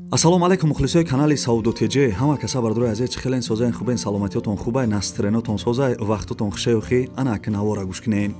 Ассалому алайкум мухлисои канали Савдо ТЖ. Ҳама каса бардорои азиз, чӣ хелен созаен, хубен, саломатиётон хубай, настренотон созай, вақтотон хушеюхи, ана аки навора гӯш кунен.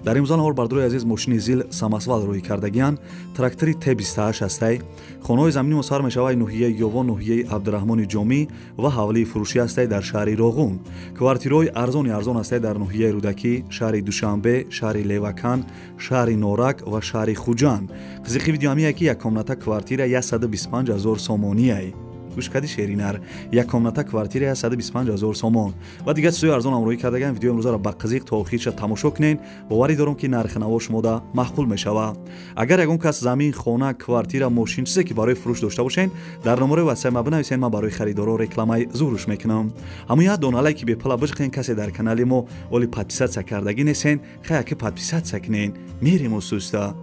Дар имрӯза навор бардорои азиз мошини ЗИЛ самосвал рӯй кардагиян, трактори Т28 ҳастай. Хонаҳои заминӣ мусар мешавад ноҳияи Ёвон, ноҳияи Абдураҳмони Ҷомӣ ва ҳавлии фурӯшӣ ҳастай дар шаҳри Роғун. Квартираҳои арзони арзон ҳастай дар ноҳияи Рӯдакӣ, шаҳри Душанбе, шаҳри Левакан, шаҳри Норак ва шаҳри Хуҷанд. Қизиқи видео ҳамие ки як комната квартира 125 0 сомониай. Гӯш кади шеринар, як комната квартира 125 0 сомон. Ва дигар чизои арзон ҳамроҳӣ кардаган. Видеои имрӯзаро ба қизиқ то охирша тамошо кунен. Боварӣ дорам ки нархи наво шумода маъқул мешавад. Агар ягон кас замин, хона, квартира, мошин, чизе ки барои фурӯш дошта бошен, дар номерои WhatsApp ма бинависен, ман барои харидоро рекламаи зуруш мекунам. Ҳамун як дона лайки бепула биҷиқен. Касе дар канали мо оли подписатсия кардагӣ несен, хая ки подписатсия кунен. Мерем усуста.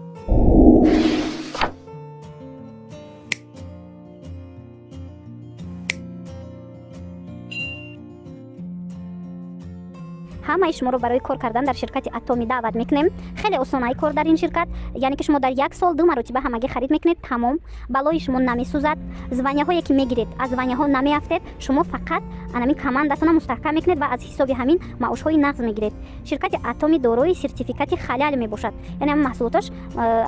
Ҳамаи шуморо барои кор кардан дар ширкати Атоми даъват мекунем. Хеле осонаи кор дар ин ширкат, яъне ки шумо дар як сол 2 маротиба ҳамагӣ харид мекунед, тамом. Балои шумо намесӯзад, званияҳое ки мегиред аз званияҳо намеафтед, шумо фақат анамин командатона мустаҳкам мекунед ва аз ҳисоби ҳамин маошҳои нағз мегиред. Ширкати Атоми дорои сертификати халал мебошад, яъне ҳамин маҳсулоташ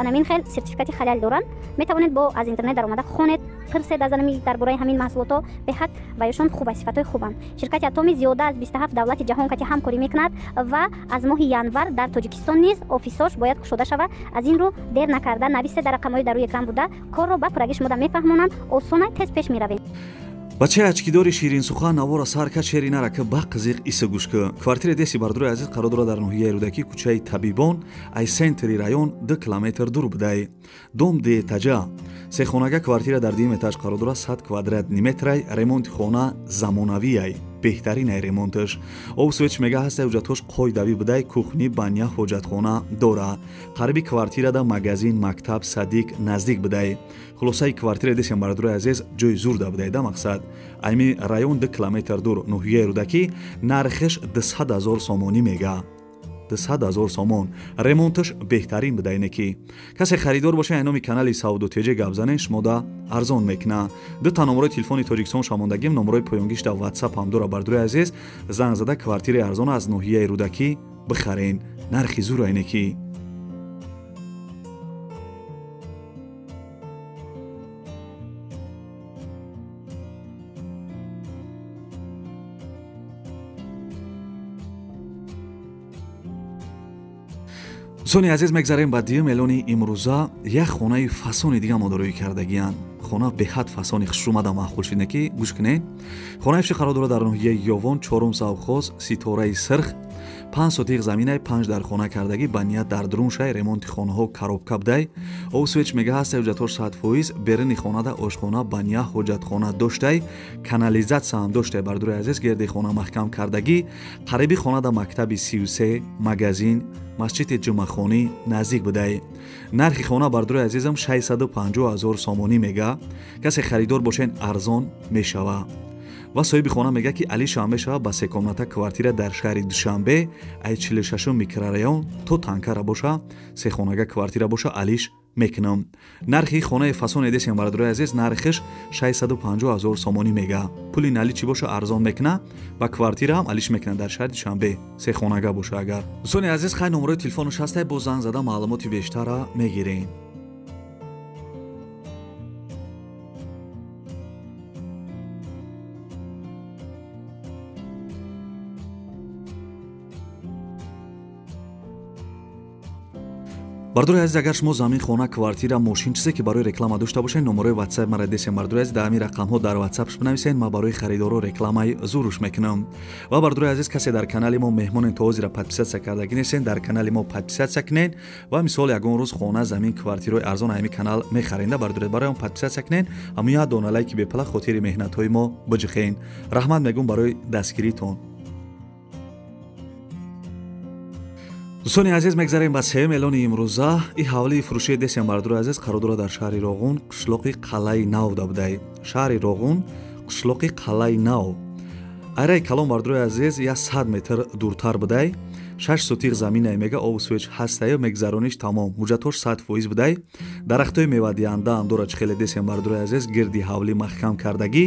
анамин хел сертификати халал доранд. Метавонед бо аз интернет даромада хонед, пурсед аз анами дар бораи ҳамин маҳсулотҳо, беҳад ваёшон хуб аст, сифатҳои хубанд. Ширкати Атоми зиёда аз 27 давлати ҷаҳон кати ҳамкорӣ мекунад ва аз моҳи январ дар Тоҷикистон низ офисош бояд кушода шавад. Аз ин рӯ дер накарда нависед дар рақамҳои дар рӯи экран буда, корро ба пуррагӣ шумода мефаҳмонанд, осона тез пеш меравем. Бачаи ачкидори ширинсухан навора сар кард, шеринара ки ба қизиқ иса гӯш ки. Квартира деси бардорои азиз қарор дорад дар ноҳияи Рӯдакӣ, кӯчаи Табибон, ай центри район 2 километр дур будай. Дом деэтажа. Сехонага квартира дар дуюм этаж қарор дорад, 100 квадратни метрай, ремонти хона замонавиай, беҳтаринай ремонташ. Об свеч мега ҳастай, ҳуҷҷатҳош қоидавӣ будай, кухни, баня, ҳоҷатхона дора. Қариби квартирада магазин, мактаб, садик наздик будай. Хулосаи квартира десем бардорои азиз ҷои зурда будай да мақсад. Айми район 2 километр дур, ноҳияи Рӯдакӣ, нархиш 200 0 сомонӣ мега. 200 0 сомон. Ремонташ беҳтарин буда ине ки. Касе харидор боша, номи канали Савдо ТЖ гап занен, шумода арзон мекуна. Дута номерои телефони Тоҷикистон шамондагим, номерои поёнгиш дар WhatsApp ҳам дора. Бардорои азиз занг зада квартираи арзон аз ноҳияи Рӯдакӣ бихарен. Нархи зура ине ки. Дӯстони азиз, мегзарем ба дуюм эълони имрӯза. Як хонаи фасони дига мо дороӣ кардагиянд. Хона беҳад фасони хушрӯмада маъқул шуд, ки гӯш кунед. Хонаи фиши қарор дорад дар ноҳияи Ёвон, 4 завхоз, ситораи сирх, 5 сотиқ заминай, 5 дар хона кардагӣ, ба ният дар дурун шай, ремонти хонаҳо коробка будай. Об свеч мега ҳастай, ҳуҷҷатҳош 100%, беруни хонада ошхона, баня, ҳоҷатхона доштай, канализатсия ҳам доштай. Бардорои азиз, гирди хона маҳкам кардагӣ, қариби хонада мактаби 33, магазин, масҷиди ҷумъахонӣ наздик будай. Нархи хона бардорои азизам 650 0 сомонӣ мега. Касе харидор бошен арзон мешава. Ва соҳиби хона мега ки алиш ҳам мешава ба секомната квартира дар шаҳри Душанбе, ай 46 микрорайон то Танкара боша, сехонага квартира боша алиш мекунам. Нархи хонаи фасони десем бардорои азиз, нархиш 650 0 сомонӣ мега. Пули нали чӣ боша арзон мекуна ва квартира ҳам алиш мекуна дар шаҳри Душанбе, сехонага боша агар. Дӯстони азиз, хай номерои телефонаш ҳастай, боз занг зада маълумоти бештара мегирем. Бардорои азиз, агар шумо замин, хона, квартира, мошин, чизе ки барои реклама дошта бошед, номерои WhatsApp мара десем бардорои азиз, дар ҳамин рақамҳо дар WhatsApp бинависед, ман барои харидоро рекламаи зуруш мекунам. Ва бардорои азиз, касе дар канали мо меҳмонен то ҳозира подписатсия кардагӣ нестен, дар канали мо подписатсия кунед ва мисол ягон рӯз хона, замин, квартираи арзон ҳамин канал мехаренда. Бардорои барои он подписатсия кунед, ҳамун як дона лайки бепула хотири меҳнатҳои мо биҷиқен. Раҳмат мегӯм барои дастгиритон. Дӯстони азиз, мегзарем ба сеюм эълони имрӯза. И ҳавлии фурӯшии десем бардорои азиз қарор дорад дар шаҳри Роғун, қишлоқи Қалъаи Нав да будай. Шаҳри Роғун, қишлоқи Қалъаи Нав. Айраи калон бардорои азиз 100 метр дуртар будай. 6 сотих заминай мега, обу свеч ҳастаю, мегзарониш тамом. Ҳуҷҷатҳош 100% будай. Дарахтҳои мевадиҳандаам дора, чӣ хеле десем бардорои азиз, гирди ҳавлӣ маҳкам кардагӣ.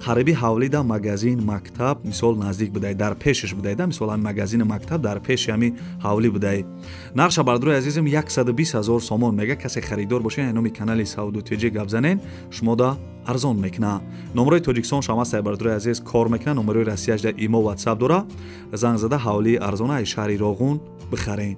Қариби ҳавлида магазин, мактаб мисол наздик будай, дар пешаш будай да, мисол ҳами магазини мактаб дар пеши ҳами ҳавлӣ будай. Нарша бардорои азизим 120 000 сомон мега. Касе харидор бошед, номи канали Савдо ТЖ гап занен, шумо да арзон мекуна. Номерои Тоҷикистон шама ҳастай бардорои азиз, кор мекуна. Номерои Россияш дар имо, ватсап дора. Занг зада ҳавлии арзона аз шаҳри Роғун бихарен.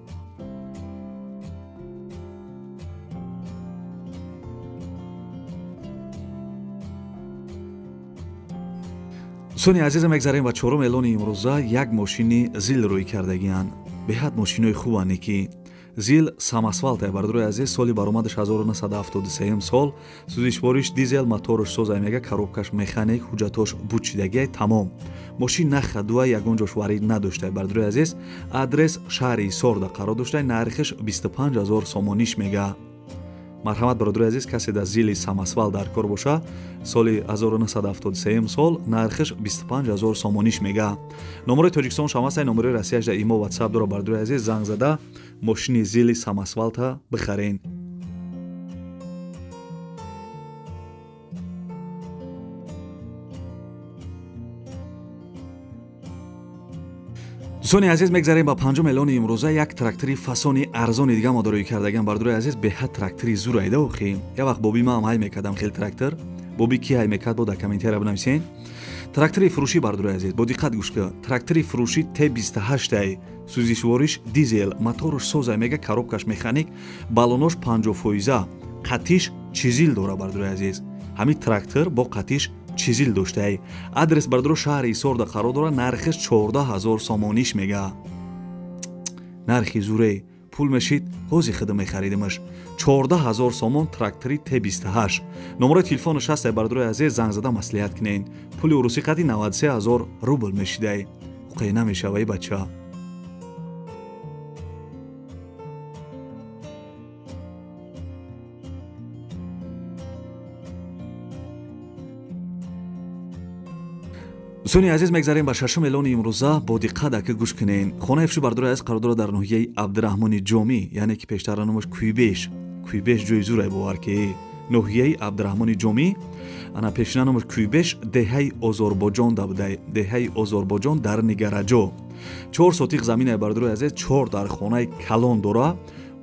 Дӯстони азизам, мегзарем ба чорум эълони имрӯза. Як мошини Зил рӯй кардагианд. Беҳад мошинои хубане ки Зил самосвалтай бардорои азиз, соли баромадаш 1973 сол, сӯзишвориш дизел, моторш созай мега, коробкаш механик, ҳуҷҷатҳош бучидагиай тамом. Мошин нахадуа, ягон ҷош варид надоштай бардорои азиз. Адрес шаҳри Исорда қарор доштай, нархиш 25 000 сомониш мега. Марҳамат бародарои азиз, касе дар Зили самосвал дар кор боша, соли 1973 сол, нархиш 25 000 сомониш мега. Номерои Тоҷикистон шамастай, номерои Россияш дар имо, ватсап дора бародарои азиз, занг зада мошини Зили самосвалта бихарен. Дӯстони азиз, мегзарем ба панҷум эълони имрӯза. Як трактори фасони арзони дига мо дорои кардагиам бардорои азиз. Беҳад трактори зур айда охи. Як вақт боби маам ҳай мекардам хел трактор. Боби ки ҳай мекард, бо дар комментария бинависен. Трактори фурӯшӣ бардорои азиз, бо диққат гӯш кун. Трактори фурӯшӣ Т28 ай, сӯзишвориш дизел, моторш созай мега, коробкаш механик, баллонош 50%, қатиш чизил дора бардорои азиз. Ҳамин трактор бо қатиш чизил доштаи. Адрес бардоро шаҳри Исорда қарор дора, нархиш 14 000 сомониш мега. Нархи зурей, пул мешид, ҳози хида мехаридимаш. 14 000 сомон трактори Т28. Номерои телефонаш ҳастай бардорои азиз, занг зада маслиҳат кунен. Пули урусӣ қади 93 000 рубл мешидай. Уқай намешавай бача. Дӯстони азиз, мегзарем ба шашум эълони имрӯза. Бо диққат ака гӯш кунен. Хонаи фурӯши бардорои азиз қарор дорад дар ноҳияи Абдураҳмони Ҷомӣ, яъне ки пештара номаш Куйбеш. Куйбеш ҷои зурай бовар ки ноҳияи Абдураҳмони Ҷомӣ, ана пешина номаш Куйбеш, деҳаи Озорбоҷон да будай. Деҳаи Озорбоҷон дар Нигараҷо. 4 сотиқ заминаи бардорои азиз, 4 дархонаи калон дора,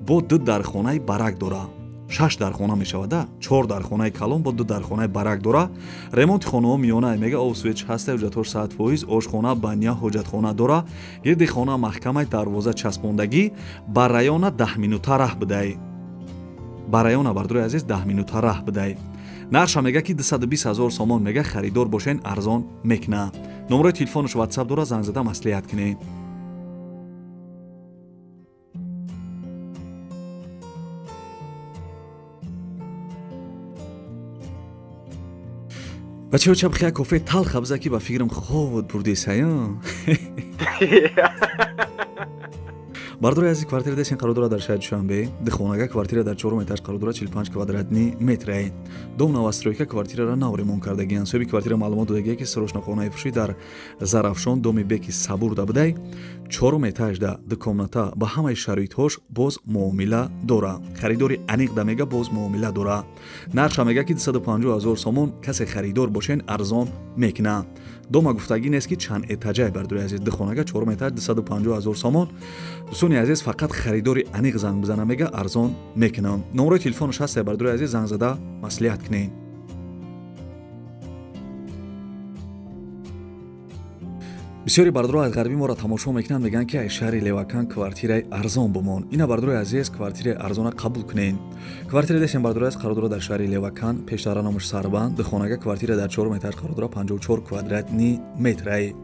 бо 2 дархонаи барак дора. 6 дархона мешавад, 4 дархонаи калон бо 2 дархонаи барак дора. Ремонти хонаҳо миёна мега, об свеч ҳаста, ҳуҷҷатҳош 100%, ошхона, баня, ҳоҷатхона дора. Гирди хона маҳкамаи дарвоза часпондагӣ, ба района 10 минута раҳ бидай. Ба района бардорои азиз 10 минута раҳ бидай. Нарша мега ки 220 000 сомон мега, харидор бошен арзон мекуна. Номерои телефонаш ватсап дора, занг зада маслиҳат кунед. Бачаҳо, чап хия кофе талха биза ки ба фикрам хобот бурдесая. Бардорои азиз, квартира десен қарор дорад дар шаҳри Душанбе. Дихонага квартира дар 4 этаж қарор дорад, 45 квадратни метрай. Дом новостройка, квартираро нав ремонт кардагианд. Соҳиби квартира маълумот додагия ки срочно хонаи фурӯшӣ дар Зарафшон, доми беки Сабурда будай. 4 этажда ду комната ба ҳамаи шароитҳош боз муомила дора. Харидори аниқ да мега боз муомила дора. Нарша мега ки 250 000 сомон, касе харидор бошен арзон мекуна. Дома гуфтагӣ нест ки чанд этажай бардорои азиз. Дихонага 4 этаж 250 000 сомон. Дӯстони азиз, фақат харидори аниқ занг бизана мега, арзон мекунам. Номерои телефонаш ҳастай бардорои азиз, занг зада маслиҳат кунед. Бисёри бардоро аз ғарбӣ моро тамошо мекунанд, мегӯянд ки аз шаҳри Левакан квартираи арзон бумон. Ина бардорои азиз, квартираи арзона қабул кунед. Квартира десем бардорои азиз қарор дорад дар шаҳри Левакан, пештара номаш Сарбанд, духонага квартира дар 4 этаж қарор дорад, 54 квадратни метрай.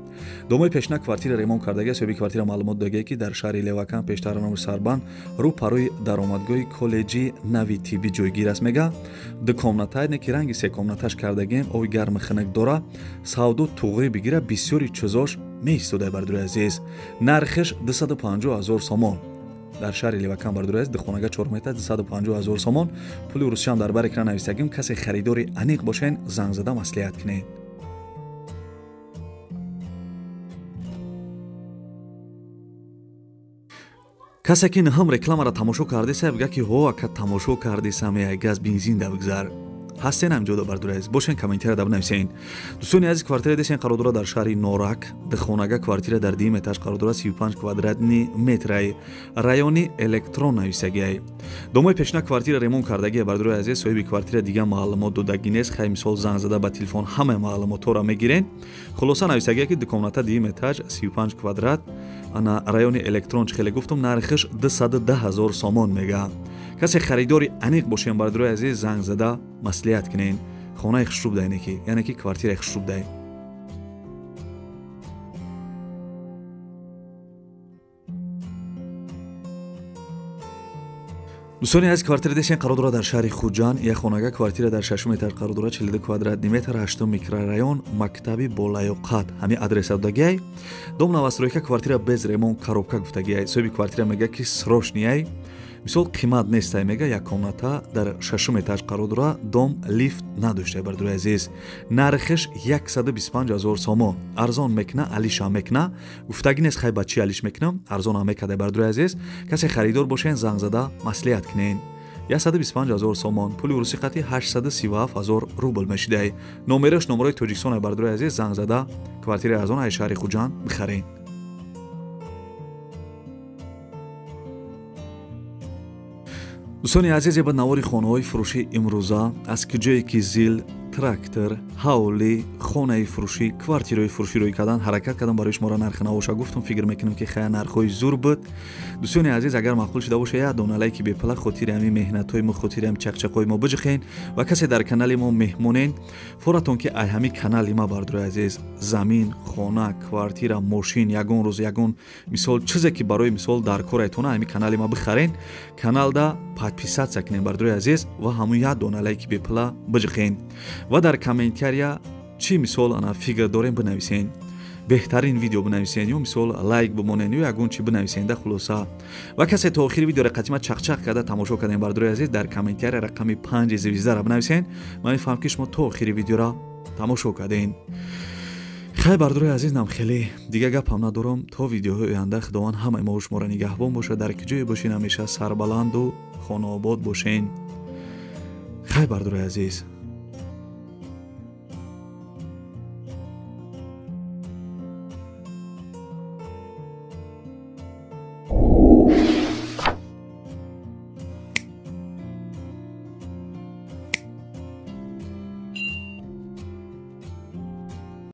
Домои пешина квартира ремонт кардагия, соҳиби квартира маълумот додагия ки дар шаҳри Левакан пештара номаш Сарбанд рӯ парои даромадгоҳи коллеҷи нави тиббӣ ҷойгир аст мега. Ду комната не ки ранги се комнаташ кардагием, оби гарми хунук дора, савдо туғрӣ бигира, бисёри чизош меистодай бардорои азиз. Нархиш 250 000 сомон. Дар шаҳри Левакан бардорои азиз духонага 4 метр 250 000 сомон. Пули русиям дар бар экран нависагим, касе харидори аниқ бошен занг зада маслиҳат кунед. Касе ки ҳам рекламаро тамошо кардеса, бига ки ҳо ака тамошо кардесам, ай газ бензин да бигзар. Ҳастен ҳамҷода бардори азиз, бошен комментария да бинависен. Дӯстони азиз, квартира десен қарор дорад дар шаҳри Норак, духонага квартира дар дуюм этаж қарор дорад, 35 квадратни метрай, райони Электрон нависагиай. Домои пешина квартира ремонт кардагия бардори азиз, соҳиби квартира дига маълумот додагӣ нест. Хай мисол занг зада ба телефон ҳамаи маълумотҳоро мегирен. Хулоса нависагия ки дукомната дуюм этаж 35 квадрат, ана райони Электрон чӣ хеле гуфтум, нархиш 210 000 сомон мега. Касе харидори аниқ бошем бардори азиз, занг зада маслиҳат кунен. Хонаи хушруб дай неки, яъне ки квартираи хушруб дай. Дӯстони азиз, квартира десен қарор дорад дар шаҳри Хуҷанд, як хонага квартира дар шашум этаж қарор дорад, 42 квадратни метр, ҳаштум микрорайон, мактаби болаёқат. Ҳамин адреса додагиай. Дом новостройка, квартира без ремонт, коробка гуфтагиай. Соҳиби квартира мега ки срочный. Мисол қимат нестай мега, як комната дар шашум этаж қарор дорад, дом лифт надоштай бардори азиз. Нархиш 125 000 сомон. Арзон мекна, алиша мекна. Гуфтагӣ нест хай ба чӣ алиш мекунам, арзон ҳам мекардай бардори азиз. Касе харидор бошен, занг зада маслиҳат кунен. 125 000 сомон, пули русӣ қати 837 000 рубл мешидай. Номераш номерои Тоҷикистон бардори азиз, занг зада квартираи арзон ай шаҳри Хуҷанд бихарен. Дӯстони азиз, ба навори хонаҳои фурӯшӣ имрӯза аз куҷое ки зил, трактор, ҳавлӣ, хонаи фурӯшӣ, квартираҳои фурӯшӣ рӯй кардан ҳаракат кардам барои шуморо нархи навоша гуфтам. Фикр мекунам ки хая нархҳои зур буд. Дӯстони азиз, агар маъқул шуда боша, як дона лайки бепала хотири ҳамин меҳнатҳои мо, хотири ҳамин чақчақҳои мо биҷиқен ва касе дар канали мо меҳмонен, форатон ки ай ҳамин канали ма бардори азиз, замин, хона, квартира, мошин, ягон рӯз ягон мисол чизе ки барои мисол дар корайтона ҳамин канали ма бихарен, каналда подписаться кунем бардори азиз ва ҳамун як дона лайки бепала биҷиқен ва дар комментария чӣ мисол ана фикр дорем бинависен, беҳтарин видео бинависен ё мисол лайк бимонен ё ягон чӣ бинависен да хулоса. Ва касе то охири видеоро қатима чақчақ карда тамошо кардем бардори азиз, дар комментария рақами 5 звездара бинависен. Ман мефаҳмам ки шумо то охири видеоро тамошо кардем. Хай бардори азиз, нам хеле дига гапам надорам. То видеоҳои оянда Худованд ҳамаи мо шуморо нигаҳбон бошад. Дар ки ҷое бошен ҳамеша сарбаланду хонаобод бошен. Хай бардори азиз.